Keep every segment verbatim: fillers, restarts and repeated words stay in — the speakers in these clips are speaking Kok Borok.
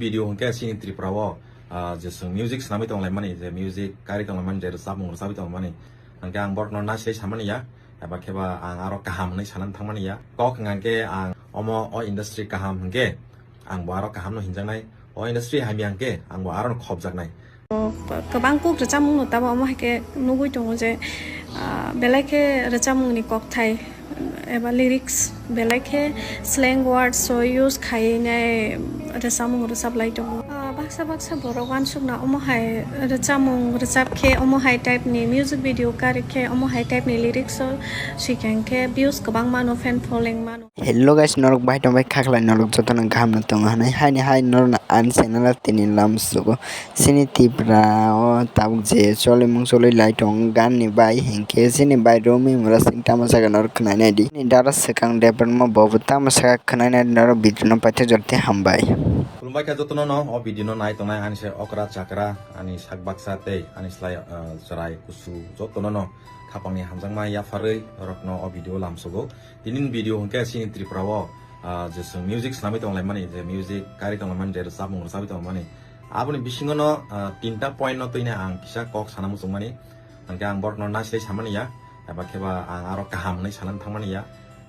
Video hwnkhe chini Tripura o, ah, je chwng music swnamwi tonglaimani, je music kari tonglaimani, je rwchapmung rwchabwi tonglaimani, hwnkhe ang borokno naisai samani ya, eba khe ba ang aro kaham hwnwi sanani thangmani ya. Kok hwnkha khe ang omo o industry kaham hwnkhe ang bo aro kaham no hinjaknai, o industry hamya hwnkhe ang bo aro no khopjaknai. Kwbang kuk rwchapmung no tamo omo hai khe nugwi tongo je, ah, belai khe rwchapmung ni kokthai eba lyrics belai khe slang words o use khaiwi nai rwchapmung rwchaplai tongo. Ah, baksa baksa borok uansukna omo hai rwchapmung rwchap khe omo hai type ni music video kari khe omo hai type ni lyrics o swikang khe views kwbang mano, fan following mano. Hello guys, norok bai tong bai khaklai norok jotono kaham no tongo hinwi haini hai norokno ani channel o tini lam sugo. Chini Tripura o tabuk je cholimung choli lai tong gan ni bai hinkhe chini bai Romi Mura Singh tamo saka norok khwnai nai di. Ni dara swkang debranma bobo tamo saka khwnai nai di norok video no paitha jor tei hambai. Khulumbai kha jotono no o video no nai tongnai ani se okra chakra ani sak baksa tei ani slai, ah, chwrai kusu jotono no khapang ni hamjakma yapharwi norokno o video lam sugo. Tini ni video hwnkhe chini Tripura o, ah, je chwng music swnamwi tonglaimani, je music kari tonglaimani, je rwchapmung rwchabwi tonglaimani. Aboni bisingo no, ah, tinta point no twino ang kisa kok sana muchungmani. Hwnkhe ang borokno naisai samani ya, eba khe ba ang aro kaham hwnwi sanani thangmani ya.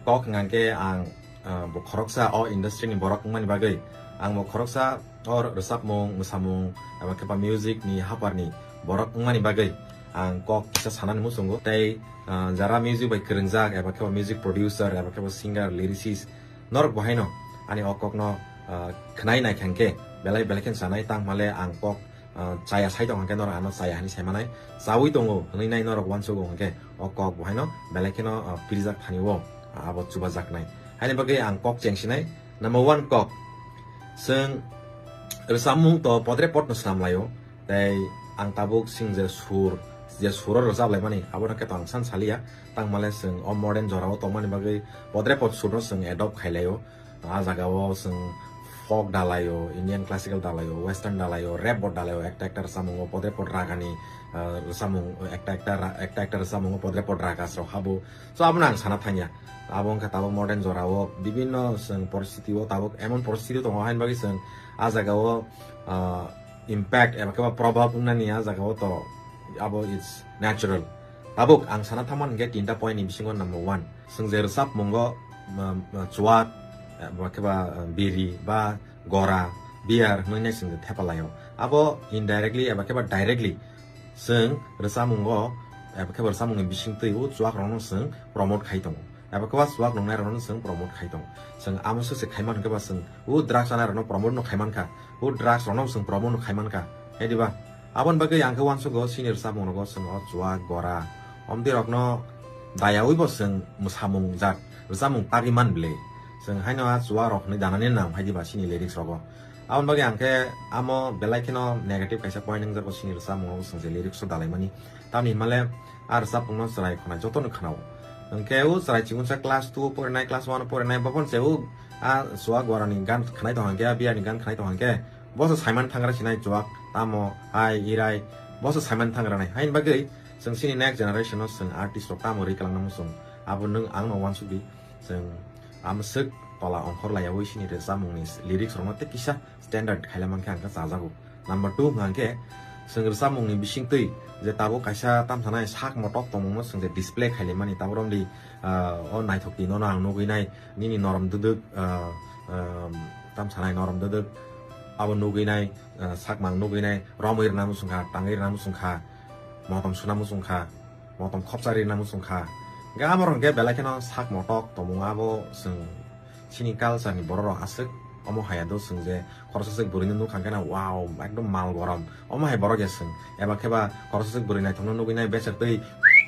Kok hwnkha khe ang, ah, bo khoroksa o industry ni borok wngmani bagwi, ang bo khoroksa o rwchapmung, mwsamung, eba khe ba music ni haphar ni borok wngmani bagwi ang kok kisa sanani muchungo. Tei, ah, jara music bai kwrwngjak, eba khe ba music producer, eba khe ba singer, lyricist, norok bo haino ani o kokno, ah, khwnai nai kha hwnkhe belai belai khe sanai, tang hwnmale ang kok, ah, chaya sai tong hwnkhe norok ano chaya hinwi sai manai. Chaui tongo hwnwi nai norok uansugo hwnkhe o kok bo haino belai kheno, ah, pirjak thani o, ah, abo chubajaknai. Haini bagwi ang kok chengsinai. Number one kok, chwng rwchapmung to podre podno swnam laio. Tei ang tabuk chwng je sur, je suro rwchap laimani, abono khe to ang san saliya. Tang hwnmale chwng o modern jorao tongmani bagwi podre pod surno chwng adopt khai laio. A jagao chwng folk dalaio, Indian classical dalaio, western dalaio, rap bo dalaio, ekta ekta rwchapmungo podre pod ragani, ah, rwchapmung, ekta ekta ra-, ekta ekta rwchapmungo podre pod ragas rok habo. So abono ang sana thangya. Abo wngkha tabuk modern jorao bibinno chwng poristiti o tabuk emon poristiti tongo haini bagwi chwng a jagao, ah, impact eba khe ba probab wngnani a jagao to abo it's natural. Tabuk ang sana thangmani hwnkhe tinta point ni bisingo number one. Chwng je rwchapmungo, um, um, chuak, eba khe ba, um, biri ba gora, beer hwnwi nai chwng je thepa laio. Abo indirectly eba khe ba directly chwng rwchapmungo eba khe ba rwchapmungni bisingtwi o chuak rokno chwng promote khai tongo. Eba khe ba chuak nungnai rokno chwng promote khai tongo. Chwng amo swk se khai man hwnkhe ba chwng o drugs chanai rokno promote no khai man kha. O drugs rokno chwng promote no khai man kha. Hai diba? Aboni bagwi ang khe uansugo chini rwchapmung rogo chwng o chuak gora omtwi rokno dayaui bo chwng mwsamung jat rwchapmung tagwi man bwle. Chwng haino a chuak rok hwnwi danani nang hai diba chini lyrics rogo. Aboni bagwi ang khe amo belai kheno negative kaisa point wngjago chini rwchapmung rogo chwng je lyrics o dalaimani. Tamni hwnmale a rwchapmungno chwrai khwnai jotono khwnao. Hwnkhe o chwrai chikonsa class two o porinai, class one o porinai, bophon se o a chuak gorani gan khwnai tong hwnkhe, a beer ni gan khwnai tong hwnkhe, boso saiman thangra sinai chuak, tamo, hai, irai, boso saiman thangra nai. Haini bagwi chwng chini next generation o chwng artist rok tamo rwi kwlangna muchung. Abo nwng ang no uansuk di. Chwng amswk tola ongkhor laiyaui chini rwchapmungni lyrics rokno tei kisa standard khaila mankhe ang khe chajago. Number two hwnkha khe chwng rwchapmungni bisingtwi je tabuk kaisa tamsanai sak motok tongmungno chwng je display khailaimani, tabuk romdi, ah, o naithok twi nono ang nugwi nai nini norom dwdwk, ah, ah, tamsanai norom dwdwk abo nugwi nai, ah, sakmang nugwi nai romwi rwna muchungkha, tangwi rwna muchungkha, motom suna muchungkha. Motom khopsa rina muchung kha. Hingke amo rok hingke belai kheno sak motok tongmung abo chwng chini culture ni borok rok aswk omo hai do chwng je khoroksa swk bwrwi no nukha hingke na wow ekdom mal gorom omo hai borok ya chwng eba khe ba khoroksa swk bwrwi naithok no nugwi nai besek twi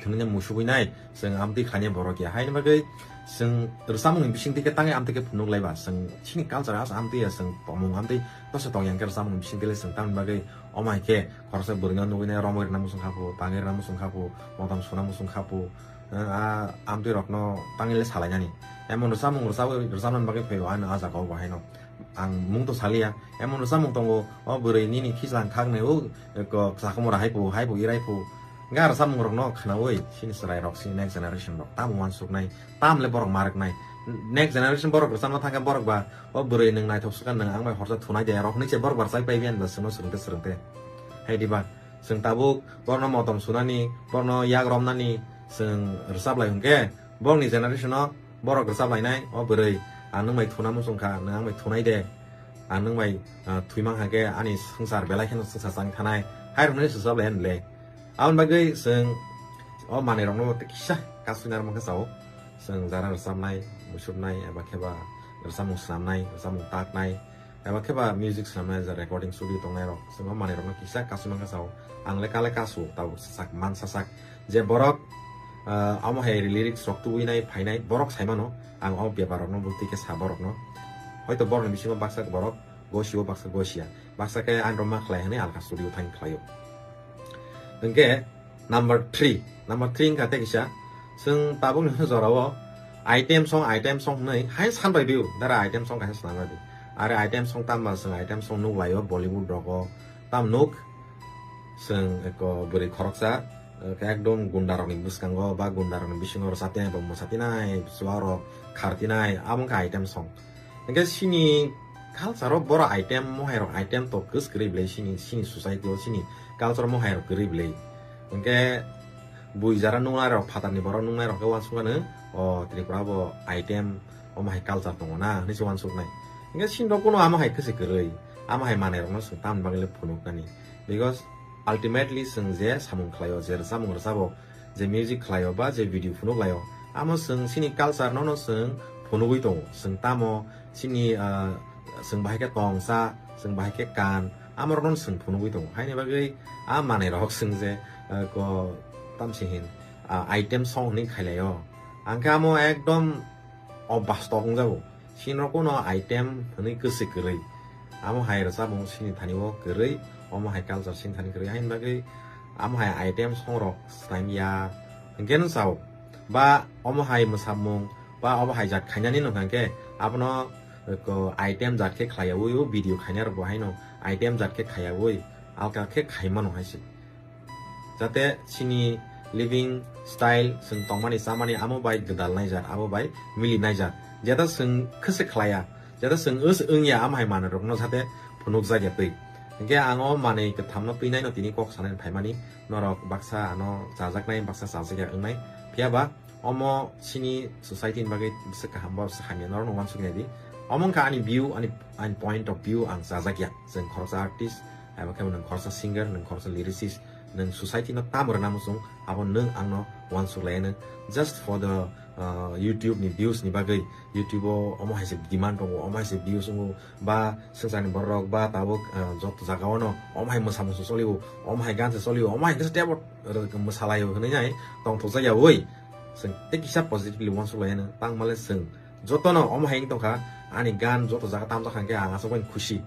thwngwi nai musugwi nai chwng amtwi khainai borok ya haini bagwi chwng rwchapmung ni bising twi khe tangwi amtwi khe phunuk lai ba chwng chini culture as amtwi ya chwng tongmung amtwi dosa tong ya hingke rwchapmung ni bising twi le chwng tamni bagwi omo hai khe khoroksa bwrwino nugwi nai romwi rwna muchung kha phu, tangwi rwna muchung kha phu, motom suna muchung kha phu, eh, a amtwi rokno tangwi le salainani. Emon rwchapmung rwchapwi, rwchapnani bagwi phaio ano a jaga o bo haino. Ang mung to saliya, emon rwchapmung tongo, o bwrwi nini khichlang khaknwi o, ko, sakhumura hai phu, hai phu, irai phu. Hwnkhe a rwchapmung rokno khwnaui, chini chwrai rok, chini next generation rok, tamo uansuknai, tamo le borok ma rwknai, Next generation borok rwchapna thangkhe borok ba, "O bwrwi, nwng naithok swkha, nwng ang bai horsa thunai de," rok hinwi se borok ba rwchapwi paibi ani ba chwngno swrwngte swrwngte. Hai diba? Chwng tabuk borokno motom sunani, borokno yak romnani chwng rwchaplai hwnkhe, borokni generation-o borok rwchaplainai, "O bwrwi, ang nwng bai thuna muchung kha, nwng ang bai thunai de, ang nwng bai, ah, thwi mankha khe ani swngchar belai kheno swngchar chang thanai," hai rokno se rwchaplai ani le. Aboni bagwi chwng o manwi rokno tei kisa kasui narwk mankha chao. Chwng jara rwchapnai, muisupnai, eba khe ba rwchapmung swnamnai, rwchapmung taknai, eba khe ba music swnamnai, je recording studio tongnai rok, chwng o manwi rokno kisa kasui mankha chao. Ang le kale kasu, tabuk sasak, man sasak. Je borok, ah, omo hai lyrics rok tubui nai, phainai, borok sai mano, ang o bepar rokno bo twi khe sa borokno. Hoito borokni bisingo baksa borok gosio, baksa gosia, baksa khe ang rok ma khlai hwnwi alka studio thang khlaio. Hwnkhe number three, number three wngkha tei kisa, chwng tabukni jorao item song, item song hwnwi hai san bai bio, dara item song kaisa swnam bai di. Are item song tamo ba chwng item song nuk laio Bollywood rogo, tam nuk chwng eko bwrwi khoroksa, eh, ekdom gunda rokni bwskango ba gunda rokni bisingo rwchaptinai ba mwchaptinai, chuwa rok khartinai, amo wngkha item song. Hwnkhe chini culture o borok item, mohai rok item to kwrwi belai chini, chini society o chini culture o mohai rok kwrwi belai. Hwnkhe bui jara nungnai rok, phatar ni borok nungnai rok khe uansukmano, o Tripura bo item, omo hai culture tongo na hinwi se uansuknai. Hwnkhe chini rok kuno amo hai khe se kwrwi, amo hai manai rokno chwng tamni bagwi le phunuknani. Because ultimately chwng je samung khlaio, je rwchapmung rwchabo, je music khlaio ba je video phunuk laio, amo chwng chini culture no no chwng phunugwi tongo. Chwng tamo chini, ah, chwng bahai khe tongsa, chwng bahai khe kan, amo rok no chwng phunugwi tongo. Haini bagwi a manai rok chwng je, ah, ko tamsi hin, ah, item song hinwi khailaio. Ang khe amo ekdom o bastok wngjago. Chini rok kuno item hwnwi kwswi kwrwi. Amo hai rwchapmung chini thani o kwrwi, omo hai culture chini thani kwrwi. Haini bagwi amo hai item song rok swnam ya hwnkhe no chao. Ba omo hai mwsamung, ba omo hai jat khainani nung hwnkhe abono ko item jat khe khlaiyaui o video khainai rok bo haino item jat khe khaiyaui alka khe khaimano hai se. Jate chini living style, chwng tongmani chamani amo bai gwdal naijak, abo bai mili naijak. Jeta chwng khe se khlaiya, jeta chwng wng se wngya, amo hai manwi rokno jate phunukjak ya twi. Hwnkhe ang o manwi kwthamno twi naino tini kok sanani phaimani, norok baksa ano chajaknai, baksa chajakya wngnai. Phiya ba omo chini society ni bagwi bwswk kaham, bo bwswk hamya, norokno uansuknai di. Omo wngkha ani view, ani, ani point of view, ang chajakya. Chwng khoroksa artist, abo khe nwng khoroksa singer, nwng khoroksa lyricist, nwng society no tamo rwna muchung, abo nwng angno uansuk lai nwng just for the, uh, YouTube ni views ni bagwi. YouTube o omo hai se demand tongo, omo hai se views wngo, ba swngcharni borok ba tabuk, uh, joto jaga o no omo hai mwsa musu cholio, omo hai gansa cholio, omo hai khe tebo mwsalaio hwnwi nai tongthokjak ya oi. Chwng tei kisa positively uansuk lai nwng, tangmale chwng jotono omo hai wng tongkha, ani gan joto jaga tamjak hwnkhe ang aswk bai khusi.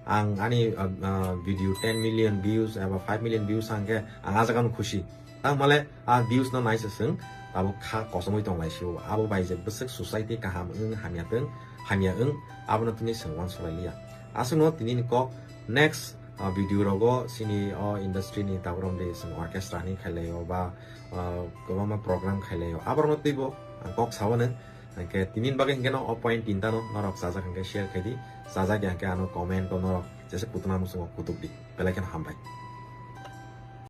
Ang ani, ah, ah, video ten million views eba five million views hwnkhe ang ah jagano khusi. Tangmale ah views no naisa chwng tabuk kha kochomwi tong lai sio. Abo bai je bwswk society kaham wng, hamya tong, hamya wng, abono tini chwng uansuk lai liya. Aswkno tini ni kok next, ah, video rogo chini o industry ni tabuk romde chwng orchestra ni khailaio ba, ah, kwbangma program khailaio. Aborokno twibo ang kok sao nwng. Hwnkhe tini ni bagwi hwnkhe no o point tinta no norok chajak hwnkhe share khai di, chajak ya hwnkhe ano comment o norok jesa kutuna muchungo kutuk di, belai kheno hambai.